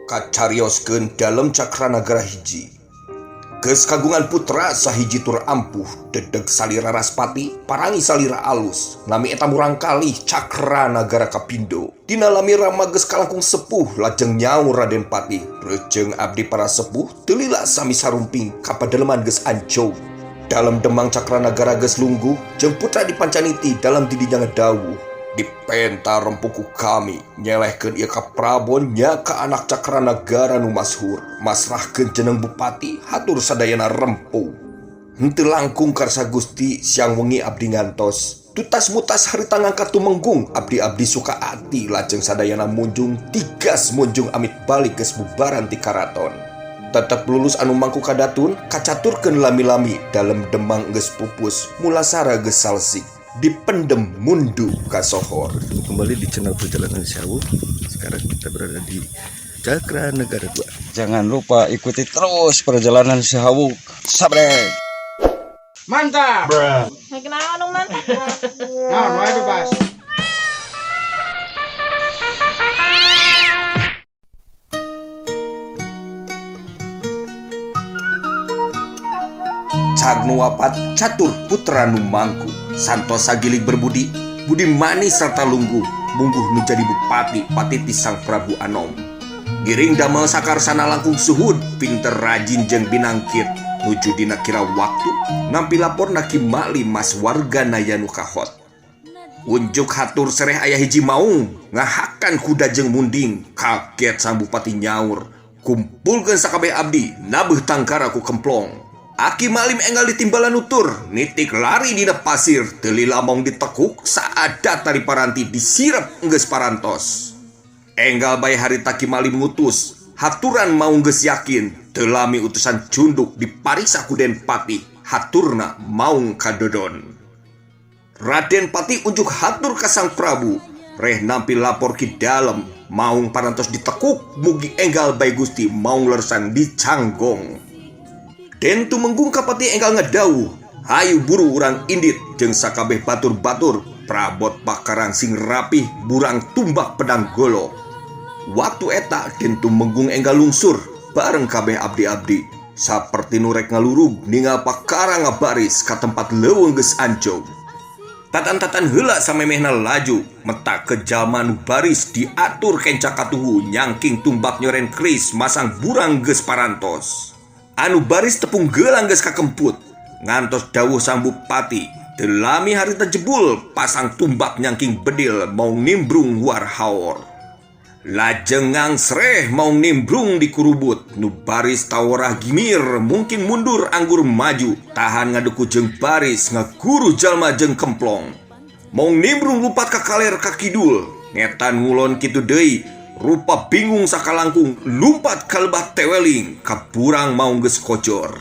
Kacarioskeun dalem Cakranagara hiji. Geus kagungan putra sahiji tur ampuh dedeg salira raspati parangi salira alus nami eta murangkalih Cakranagara kapindo. Dina lami rama geus kalangkung sepuh lajeng nyaur Raden Patih reujeung abdi para sepuh teu lila sami sarumping ka padaleman geus anjog. Dalem Demang Cakranagara geus lungguh jeung putra dipancaniti dalam didinya ngedawuh. Dipenta rempuku kami nyelehkeun ieu ka Prabon nya ka anak Cakranagara nu masyhur masrahkeun jeneng bupati hatur sadayana rempu. Henteu langkung karsa Gusti siang wengi abdi ngantos tutas mutas harita ngangkat tumenggung abdi-abdi suka ati lajeng sadayana munjung tigas munjung amit balik geus bubaran ti karaton. Tetep lulus anu mangku kadatun kacaturkeun lami-lami dalem Demang geus pupus mulasara geus salsik dipendem mundu kasohor. Bertemu kembali di channel Perjalanan Sehawu. Sekarang kita berada di Cakranegara 2. Jangan lupa ikuti terus perjalanan Sehawu. Sabrek. Mantap. Kenapa dong mantap? Nah, mulai bebas. Cag nu wapat catur putra nu mangku santosa gilig berbudi budi manis serta lungguh mungguh nu jadi bupati patiti sang Prabu Anom. Giring damel sakarsana langkung suhud pinter rajin jeung binangkit nuju dina kira waktu nampi laporna Ki Mali mas warga naya nu kahot. Unjuk hatur sereh aya hiji maung ngahakan kuda jeung munding kaget sang bupati nyaur kumpulkeun sakabeh abdi nabeuh tangkara ku kemplong. Aki Malim enggal ditimbalan nutur nitik lari dina pasir teu lila maung ditekuk saada tali paranti disirep geus parantos. Enggal bae harita Ki Malim ngutus haturan maung geus yakin teu lami utusan cunduk dipariksa ku Den Patih haturna maung kadodon. Raden Patih unjuk hatur ka Sang Prabu reh nampi lapor ki dalem maung parantos ditekuk mugi enggal bae Gusti maung lersan dicanggong. Den Tumenggung kapati enggal ngedawuh hayu buru urang indit jeung sakabeh batur-batur prabot pakarang sing rapih burang tumbak pedang golok. Waktu eta Den Tumenggung enggal lungsur bareng kabeh abdi-abdi saperti nu rek ngalurug ningal pakara ngabaris ka tempat leuweung geus anjog. Tatan-tatan heula samemehna laju metak ke jalma nu baris diatur kenca katuhu nyangking tumbak nyoren kris masang burang geus parantos. Anu baris tepung gelang geus kakemput ngantos dawuh sang bupati teu lami harita jebul pasang tumbak nyangking bedil mau nimbrung huar haor. Lajeng ngangsreh mau nimbrung dikurubut nu baris tawarah gimir mungkin mundur anggur maju tahan ngaduku jeung baris ngaguru jalma jeung kemplong. Mau nimbrung lupat ka kaler ka kidul ngetan ngulon kitu deui rupa bingung sakalangkung lumpat ka lebah teweling kaburang maung geus kojor.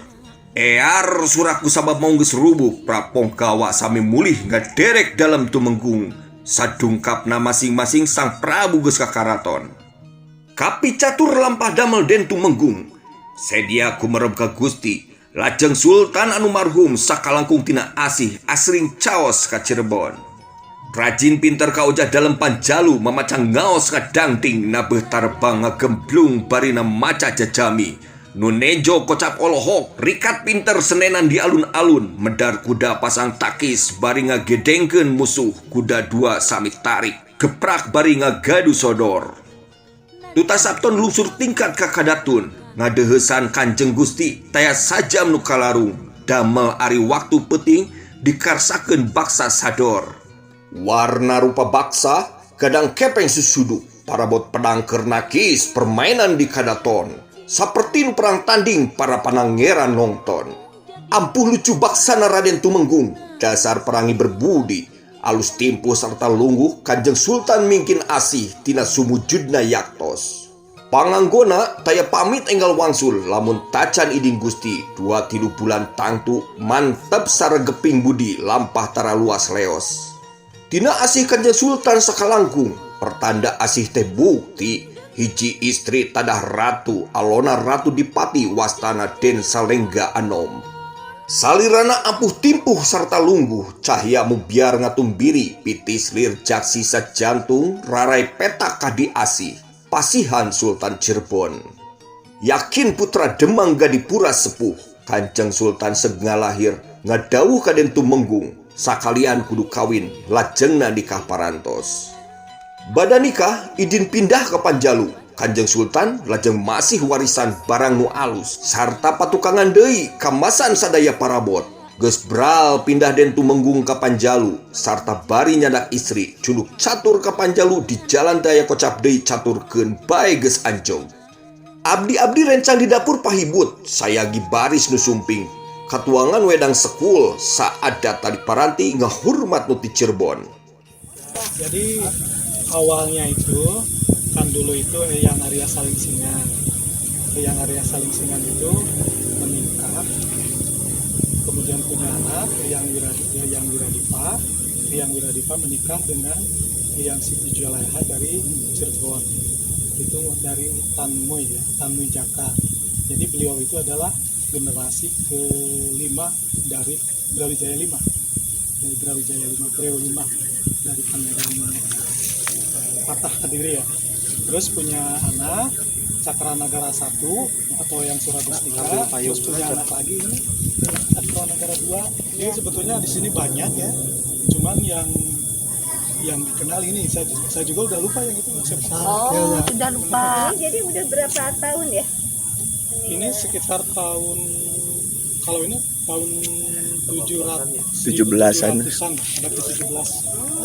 Ear suraku sabab maung geus rubuh prapong gawa sami mulih ngaderek dalam tumenggung sadungkapna masing-masing sang Prabu geus ka karaton. Kapicatur lampah damel Den Tumenggung sedia kumerem ka Gusti lajeng Sultan anu marhum sakalangkung tina asih asring caos ka Cirebon. Rajin pinter kaojah dalem panjalu mamacang ngaos ngadangting nabeuh tarbang ngagemblung barina maca jajami. Nu nejo kocap olohok rikat pinter senenan di alun-alun medar kuda pasang takis bari ngagedengkeun musuh kuda dua sami tarik geprak bari ngagadu sodor. Duta Sabton lungsur tingkat ka kadatun ngadeheusan Kanjeng Gusti taya sajam nu kalarung damel ari waktu peuting dikarsakeun baksa sador. Warna rupa baksa gadang kepeng susuduk parabot pedang kernakis permainan di kadaton saperti nu perang tanding para panangeran nonton. Ampuh lucu baksana Raden Tumenggung dasar perangi berbudi alus timpuh serta lungguh Kanjeng Sultan mingkin asih tina sumujudna yaktos. Panganggona taya pamit enggal wangsul lamun tacan iding Gusti 2-3 bulan tangtu mantep saregeping budi lampah tara luas leos. Tina asih Kanjeng Sultan sakalangkung pertanda asih teh bukti hiji istri tadah ratu alona ratu dipati wastana Den Salengga Anom. Salirana ampuh timpuh sarta lungguh cahya mubiar ngatumbiri pitis lir jaksi sajantung rarai petak kadi asih. Pasihan Sultan Cirebon. Yakin putra Demang Gadipura sepuh, Kanjeng Sultan segna lahir ngadawuh ka Den Tumenggung, sakalian kudu kawin lajengna nikah parantos. Bada nikah idin pindah ke Panjalu. Kanjeng Sultan lajeng masih warisan barang nu alus sarta patukangan deui kamasan sadaya parabot. Geus bral pindah Den Tumenggung ka Panjalu sarta bari nyadak istri culuk catur ka Panjalu di jalan daya kocap deui caturkeun bae geus anjog. Abdi-abdi rencang di dapur pahibut, sayagi baris nu sumping. Katuangan wedang sekul saat data di paranti ngahurmat nu ti Cirebon. Jadi awalnya itu kan dulu itu Eyang Arya Salingsingan. Eyang Arya Salingsingan itu menikah, kemudian punya anak Eyang Wiradipa. Eyang Wiradipa menikah dengan Eyang Siti Julaiha dari Cirebon. Itu dari Tanmui ya, Tanmui Jaka. Jadi beliau itu adalah generasi kelima dari Brawijaya V. Dari Brawijaya V, Breo V dari Pangeran Patah Kediri ya. Terus punya anak Cakranagara 1 atau yang Suragustika, terus punya anak lagi ini Cakranagara 2. Ini sebetulnya di sini banyak ya. Cuman yang dikenal ini saya juga udah lupa yang itu. Oh, sudah lupa. Ini jadi udah berapa tahun ya? Ini sekitar tahun, kalau ini tahun 17-an. 700-an, ada ke 17.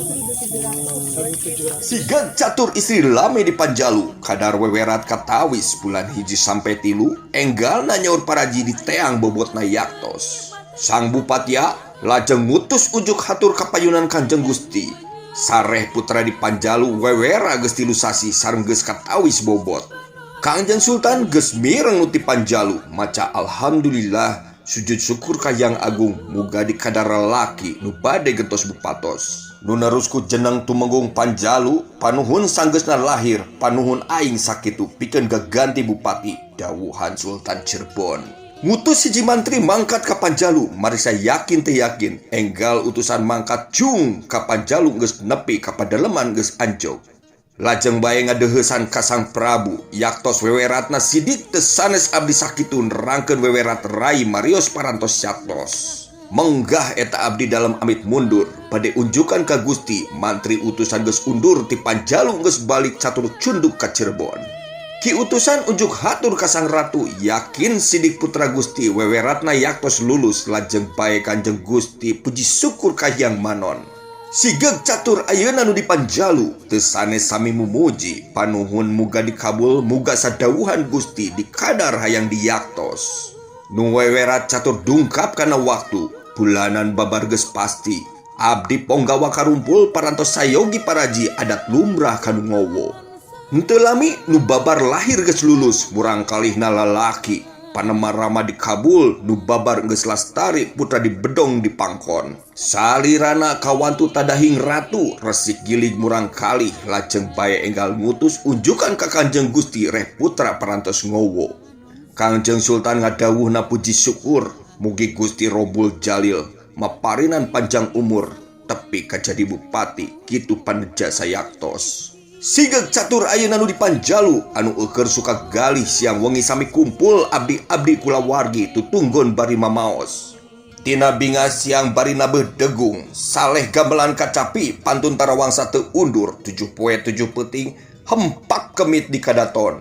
1700. Siga catur istri lame di Panjalu, kadar wewerat katawis bulan 1 sampai 3, enggalna nyaur paraji di teang bobotna yaktos. Sang Bupatya lajeng ngutus ujuk hatur kapayunan Kanjeng Gusti. Sareh putra di Panjalu wewera geus 3 sasi sareng geus katawis bobot. Kanjeng Sultan geus mireng nu ti Panjalu, maca alhamdulillah sujud syukur ka Yang Agung muga dikadar lalaki nu bade gentos bupatos. Nu nerusku jeneng Tumenggung Panjalu panuhun sanggeusna lahir panuhun aing sakitu pikeun gaganti bupati dawuhan Sultan Cirebon. Ngutus hiji mantri mangkat ka Panjalu marisa yakin teh yakin enggal utusan mangkat jung ka Panjalu geus nepi ka padaleman geus anjog. Lajeng bae ngadeuheusan ka Sang Prabu yaktos weweratna sidik teu sanes abdi sakitu nerangkeun wewerat Rai Marios parantos yaktos. Menggah eta abdi dalam amit mundur bade unjukan ka Gusti mantri utusan geus undur ti Panjalu geus balik catur cunduk ka Cirebon. Ki utusan unjuk hatur ka Sang Ratu yakin sidik putra Gusti weweratna yaktos lulus lajeng bae Kanjeng Gusti puji syukur ka Hyang Manon. Sigeg catur ayeuna nu di Panjalu teu sanes sami mumuji panuhun muga dikabul muga sadawuhan Gusti dikadar hayang diyaktos. Nu wewerat catur dungkap kana waktu bulanan babar geus pasti abdi ponggawa karumpul parantos sayogi paraji adat lumrah kanu ngowo. Henteu lami nu babar lahir geus lulus murang kalihna lalaki panema rama dikabul nu babar geus lastari putra dibedong di pangkon. Salirana kawantu tadahing ratu resik gilig murang kalih lajeng bae enggal ngutus unjukan ka Kanjeng Gusti reh putra parantos ngowo. Kanjeng Sultan ngadawuhna puji syukur mugi Gusti Robul Jalil maparinan panjang umur tepi kajadi bupati kitu paneja sayaktos. Sigeg catur ayeuna nu di Panjalu anu eueur suka galih siang wengi sami kumpul abdi-abdi kulawargi tutunggon bari mamaos. Tina binga siang bari nabeuh degung saleh gamelan kacapi pantun tarawangsa teu undur 7 poe 7 peuting hempak kemit di kadaton.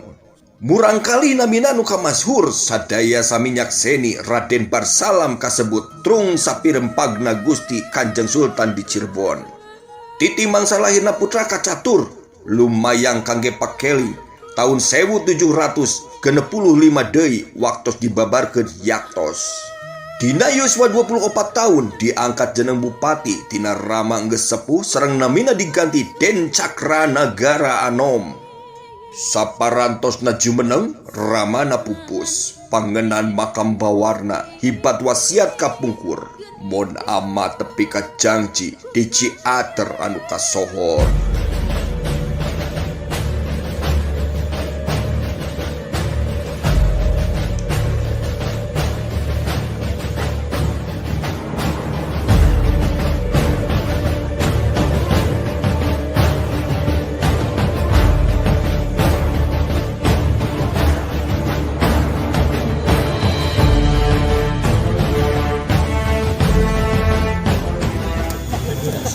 Murangkali namina nu kamashur sadaya sami nyakseni Raden Barsalam kasebut trung sapirempagna Gusti Kanjeng Sultan di Cirebon. Titi mangsa lahirna putra kacatur lumayang kangge pakeli tahun 1765 deui waktos dibabarkeun yaktos. Dina yuswa 24 tahun diangkat jeneng bupati tina Rama geus sepuh sareng namina diganti Den Cakranagara Anom. Saparantosna jumeneng Ramana pupus pangenan makam bawarna hibat wasiat kapungkur mun ama tepi ka jangji di Ciater anu kasohor.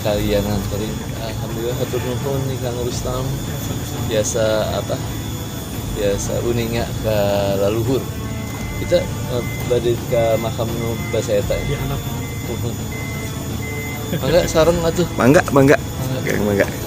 Sekalian nganterin. Alhamdulillah, hatur nuhun nih, Kang Rustam. Ya, sama-sama. Biasa apa? Biasa uninga ke leluhur. Kita bade ke makam nu basa eta. Di handap. Nuhun. Mangga sareng atuh. Mangga, mangga. Mangga. Mangga, mangga.